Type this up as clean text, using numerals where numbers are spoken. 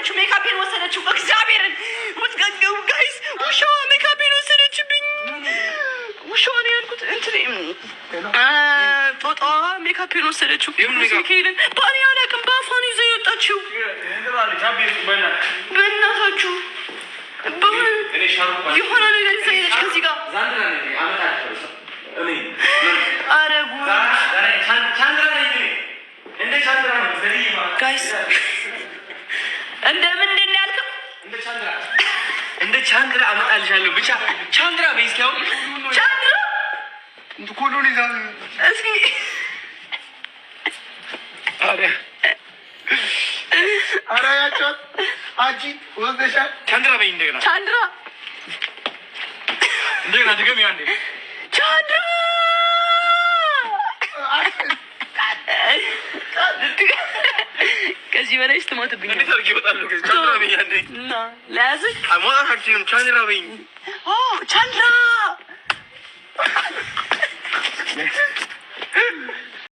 ወሰደችው፣ ሜካፔን ወሰደችው። እግዚአብሔርን guys፣ ውሻዋ ሜካፔን ወሰደችብኝ። ውሻዋ ነው ያልኩት። እንትን ጦጣዋ ሜካፔን ወሰደችው። ሚካኤልን በእኔ አላውቅም። በአፏ ነው ይዛ የወጣችው። በእናታችሁ የሆነ ነገር ይዛ ሄደች ከዚህ ጋር። ኧረ ጉድ guys! እንደ ምንድን ነው ያልከው? እንደ ቻንድራ አመጣልሻለሁ። ብቻ ቻንድራ በይ እስኪ አሁን። ቻንድራ እስኪ። ኧረ ያጫት አንቺ ወስደሻል። ቻንድራ በይ እንደገና። ቻንድራ። እንደገና ድገሚ አንዴ። ቻንድራ። ከዚህ በላይ ስትሞትብኝ እንዴት አድርጌ እወጣለሁ? ከዚህ ቻንድራ በይ አንዴ። እና ለያዝክ። መውጣት አልችልም። ቻንድራ በይኝ። ቻንድራ።